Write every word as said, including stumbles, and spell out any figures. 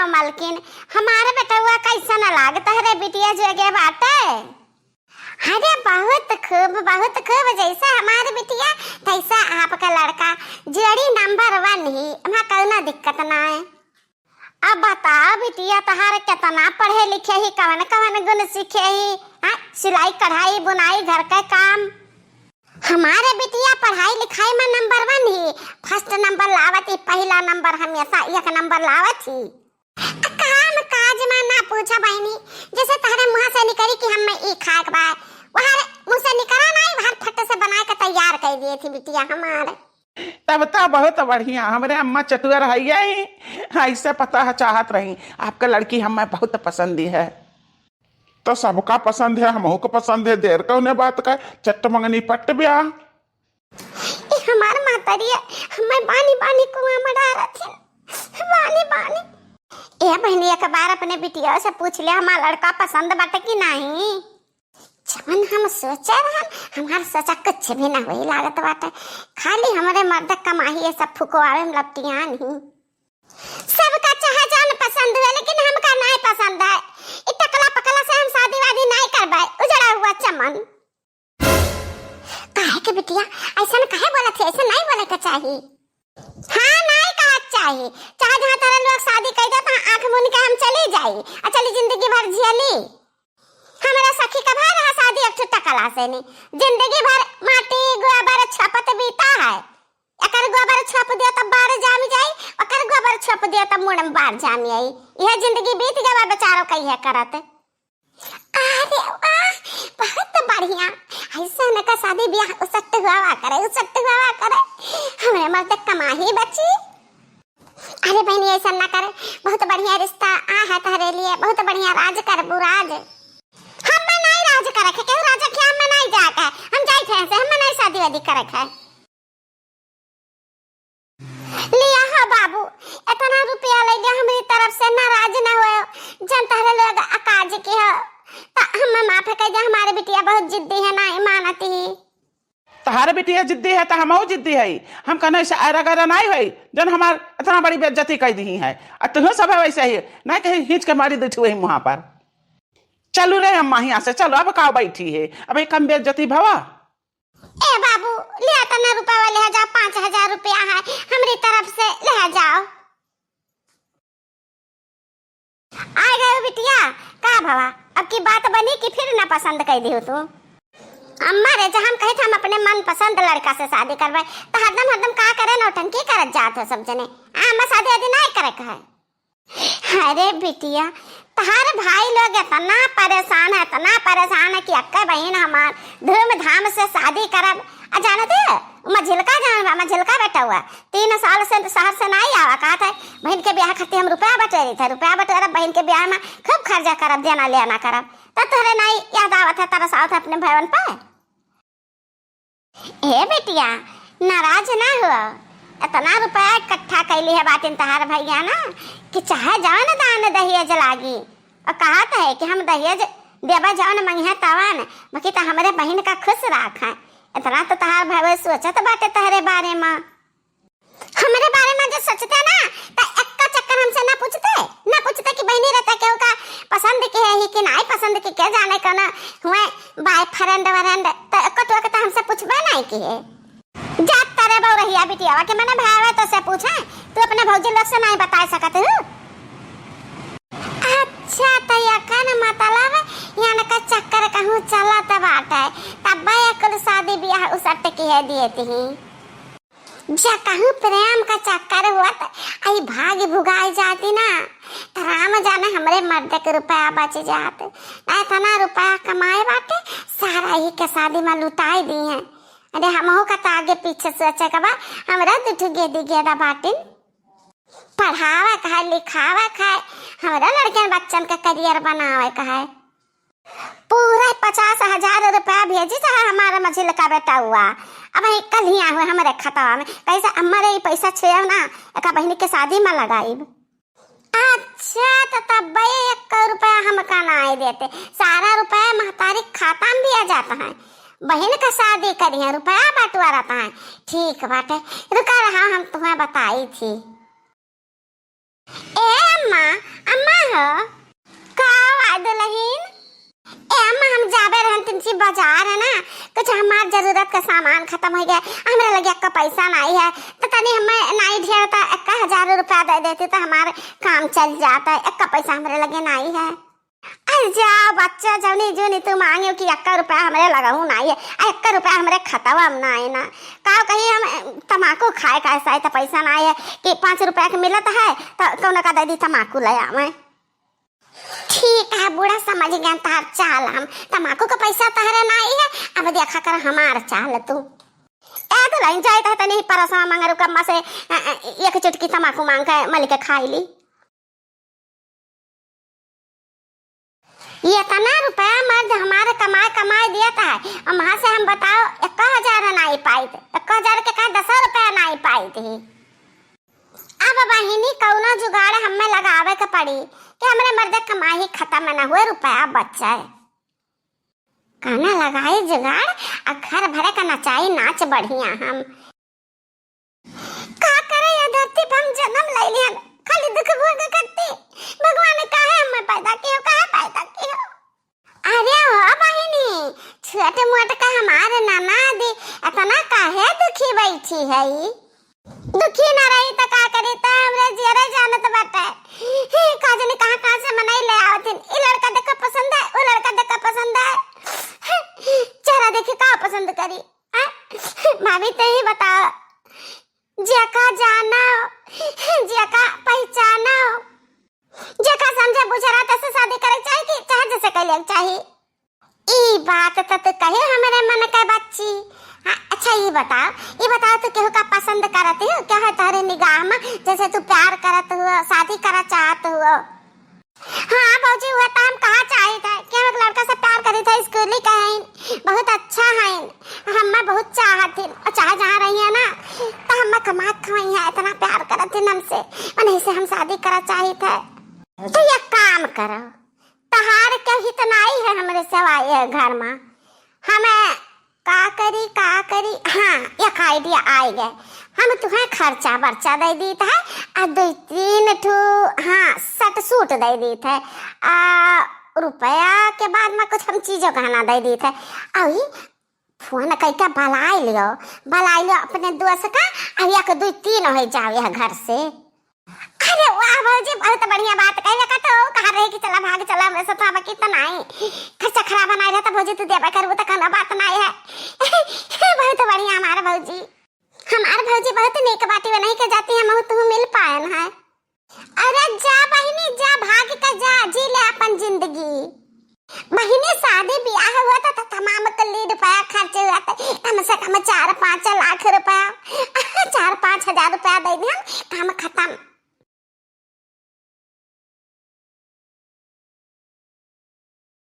मलकिन, हमार बेटउआ कइसन लागत है रे बिटिया, जोगे बाटे? अरे बहुत खूब, बहुत खूब, जइसे हमार बिटिया तइसे आपका लड़का, जोड़ी नंबर वन ही, हमार कउनो दिक्कत नाहीं। अब बताओ बिटिया, तोहार केतना पढ़े लिखे ही, कवन कवन गुण सीखे ही? हाँ, सिलाई, कढ़ाई, बुनाई, घर के काम। हमार बिटिया पढ़ाई लिखाई में नंबर वन ही, फर्स्ट नंबर लावत ही, पहिला नंबर हमेशा एक नंबर लावत ही। आ काम काज में ना पूछा बहिनी, जइसे तोहरे मुँह से निकरी कि हमें ई खाए के बा, वहर मुँह से निकरा नाहीं, वहर फट से बनाए के तैयार कइ दिए थी बिटिया हमार। तब तो बहुत बढ़िया, हमरे अम्मा चटुअर हइये ही, अइसे पता है चाहत रही, आपके लड़की हमें बहुत पसंद है। तो सबका पसंद है, हमहू को पसंद है, देर कउने बात का, चट्ट मंगनी पट्ट ब्याह। ए हमार महतरिया, हमें बानी बानी कुआं में डारत है, बानी बानी। ए बहिनी, एक बार अपने बिटिया से पूछ ले, हमार लड़का पसंद बाटे कि नाहीं? जवन हम सोचे रहन, हमार सोचा कुछ भी ना होई लागत बाटे। खाली हमरे मर्द कमाही ये सब फुकवावे में लपटियान ही। सबका चाहे जान पसंद हुए, लेकिन हमका नाहीं पसंद है। ई टकला पकला से हम शादी वादी नाहीं करबे, उजड़ा हुआ चमन। काहे के बिटिया, अइसन काहे बोलत है? अइसन नाहीं बोले के चाही। हाँ, नाहीं कहा चाही। चाहे जहाँ तोहरे लोग शादी कइ दे, तहाँ आँख मून के हम चली जाई, आ चली जिंदगी भर जियली। हमरा सखी का भा रहा शादी एक ठो टकला से नहीं। जिंदगी भर माटी गोबर छपत बीता है। एकर गोबर छप दिया तब बाढ़ जाम जाई, ओकर गोबर छप दिया तब मुड़ में बाढ़ जाम आई। यह जिंदगी बीत गवा बेचारो का यह करत। अरे वाह, बहुत बढ़िया। अइसन का शादी ब्याह उसट हुआ करे, उसट हुआ करे। हमरे मर्द कमाही बची। अरे बहिनी, अइसन ना करे, बहुत बढ़िया रिश्ता आ है तोहरे लिए, बहुत बढ़िया राज करबू राज। हम नाहीं राज करे के, केहू राजा के हम नाहीं जाए के, हम जाए थे से, हम नाहीं शादी वादी करे के। लिया हो बाबू, इतना रुपया ले लिया, हमरी तरफ से नाराज ना हो, जन तहरे लोग अकाज के हो, त हम माफ कर दे, हमारे बिटिया बहुत जिद्दी है, नाहीं मानती। तहारे बिटिया जिद्दी है, त हमहू जिद्दी है। हम कहने से आयरा गैरा नाहीं होई, जन हमार इतना बड़ी बेइज्जती कर दी है। आ तुहो सब है वैसे ही, नाहीं कहीं खींच के मारी दी वही मुँह पर। चलू रे अम्मा, यहाँ से चलो, अब का बैठी है, अब एक कम बेइज्जती भवा। ए बाबू, लिया तना रुपया ले जाओ, पाँच हजार रुपया है, हमरी तरफ से ले जाओ। आ गयो बिटिया, का भवा, अब की बात बनी कि फिर ना पसंद कर दियो तू? अम्मा रे, जब हम कहे थे हम अपने मनपसंद लड़का से शादी करबे, तो हरदम हरदम का करे, नौटंकी करत जात हो सब जने। आ, अम्मा शादी आदि नाहीं करे के है। अरे बिटिया, तहार भाई लोग इतना परेशान है, इतना परेशान है कि अक्के बहिन हमार धूमधाम से शादी करब। आ जानत है, मझिलका जान बा, मझिलका बेटउआ, तीन साल से शहर से नाहीं आवा, कहत है, "बहिन के ब्याह खातिर हम रुपया बटोरी थे, रुपया बटोरब, बहिन के ब्याह में खूब खर्चा करब, देना लेना करब।" तब तोहरे नाहीं याद आवत है, तरस आवत है अपने भवन पे। ए बिटिया, नाराज ना हो, इतना रुपया इकट्ठा कैली है बाटिन तहार भैया ना, कि चाहे जवन दान दहेज लागी, और कहत है कि हम दहेज देबा जवन मंगिहे तवन, बाकी तो हमरे बहिन का खुश राख है। इतना तो तहार भैया सोचत बाटे तहरे बारे में। हमरे बारे में जो सोचते ना, त एक्का चक्कर हमसे ना पूछते, ना पूछते कि बहिनी रहते केहू का पसंद के है ही कि नाहीं पसंद के, के जाने कौन हुए बॉयफ्रेंड वरेंड, त एक्को टोक त हमसे पूछबे नाहीं की है। जात तरे बउरहिया बिटियावा के मने भावे तो से पूछे, तू अपने भौजी लोग से नाहीं बताए सकत हूँ। अच्छा, त यकन मतलब यान का चक्कर कहूँ चलत बाटे, तब्बे ये कुल शादी ब्याह उसट के है दिए तिही। जा कहूँ प्रेम का चक्कर हुआ त आई भाग भुगाई जाती ना, त राम जाने हमरे मर्द के रुपया बच जात। ना इतना रुपया कमाए बाटे, सारा ही के शादी में लुटाई दी है। अरे हमहू का त आगे पीछे सोचे के बा, हमरा दू ठो गेदी गेदा बाटिन। पढ़ावे का है, लिखावे का है, हमरा लड़कन बच्चन का करियर बनावे का है। पूरा पचास हजार रुपया भेजी चाहे हमारे मझिल का बेटउआ। अब ही कल ही आए हुए हमारे खतवा में, कैसे हमारे ही पैसा छुएव ना, एका बहिनी के शादी में लगाइब। अच्छा, तो तब्बे एक रुपया हमका नाहीं देते, सारा रुपया महतारी खाता में दिया जाता है। बहिन का शादी करी है, रुपया बंटवारा रहता है। ठीक बाटे, रुका रहा, हम तुम्हें बताई थी। ए अम्मा, हमार जरूरत का सामान खतम होइ गए, हमरे लगे एक्का पैसा नाहीं है, तो तनी हमें नाहीं ढेर तो एक्का हजार रुपया दे देती तो हमार काम चल जाता है। एक्का पैसा हमरे लगे नाहीं है। अरे जा बच्चा, जौनी जौनी तू मांगे कि एक्का रुपया हमरे लगहू नाहीं है, आ एक्का रुपया हमरे खतवा में नाहीं है ना। का कही हम, अ, तमाकू खाए का ऐसा है तो पैसा नाहीं है कि पाँच रुपया के मिलत है तो कौन का दे दी तमाकू ले आवे। ठीक है बूढ़ा, समझ गए तहार चाल हम। तमाकू का पैसा तहरे नाहीं है, अब देखा कर हमार चाल तू। ए दुल्हन जाए तो तनी परसवा मंगरू कम्मा से, अ, अ, एक चुटकी तमाकू मांग के मलिक खाई ली। ये इतना रुपया मर्द हमारे कमाए कमाए दिया था, और वहां से हम बताओ एक हजार नाहीं पाइत, एक हजार के कहा दस रुपया नाहीं पाइत ही। अब बहिनी कौनो जुगाड़ हमें लगावे के पड़ी कि हमरे मर्दे कमाई खतम न हुए, रुपया बचे। कहना लगाई जुगाड़, आ घर भरे का नचाई नाच बढ़िया हम। का करे ये धरती पर हम जन्म ले लिहन, खाली दुख भोग करती। भगवान काहे हमें पैदा कियो, काहे पैदा कियो? अरे हो बहिनी, छोट मोट का हमार ननद इतना काहे दुखी बैठी है? दुखी ना रही तो का करी, तो हमरे जियरे जानत बाटे। हे, का जानी कहाँ कहाँ से मनई ले आवत हिन। ई लड़का देखा पसंद है, वो लड़का देखा पसंद है। चेहरा देखी का पसंद करी। आ? भाभी तो ही बताओ, जेका जानो, जेका पहचानो, जेका समझे बुझे रहा तैसे शादी करे के चाही कि चाहे जैसे कैले के चाही। ई बात त तू कहे हमरे मन के बच्ची। हाँ, अच्छा ई बताओ, ई बताओ तू केहू का पसंद करत हो? क्या है तोहरे निगाह में जैसे तू प्यार करत हो, शादी करा चाहत हो? हाँ भौजी, वह तो हम कहा चाहित है कि हम एक लड़का से प्यार करित है, स्कूली के हईन, बहुत अच्छा हईन, हमें बहुत चाहत हिन, और चाहे जहाँ रही है ना, तो हमें कमात खवाई है, इतना प्यार करत हिन हमसे, उन्हीं से हम शादी करा चाहित है। तो एक काम करो, तहार के हित नाई है हमरे सिवाय ये घर में, हमें का करी, का करी? हाँ, एक idea आइ गए। हम तुहें खर्चा बर्चा दे दीत है, आ दुई तीन ठो, हाँ, set suit दे दीत है, आ रुपया के बाद में कुछ हम चीजों गहना दे दीत है। अभी फोन करके बुलाए लियो, बुलाए लियो अपने दोस्त का, आ एक दुई तीन हो जाओ यह घर से। अरे वाह भौजी, बहुत बढ़िया बात कही। का तो कहा रहे कि चला भाग चला, हमरे साथ अब कितना है खर्चा खराब बनाए रहता भौजी, तू देबे करबू तो कोनो बात नाई है। बहुत बढ़िया हमार भौजी, हमार भौजी बहुत नीक बाटी बनाई के जाती, हम तू मिल पायन है। अरे जा बहिनी जा, भाग के जा, जी ले अपन जिंदगी। बहिनी शादी ब्याह हुआ था, तो तमाम कुल्ली रुपया खर्च हुआ था, कम से कम चार पाँच लाख रुपया।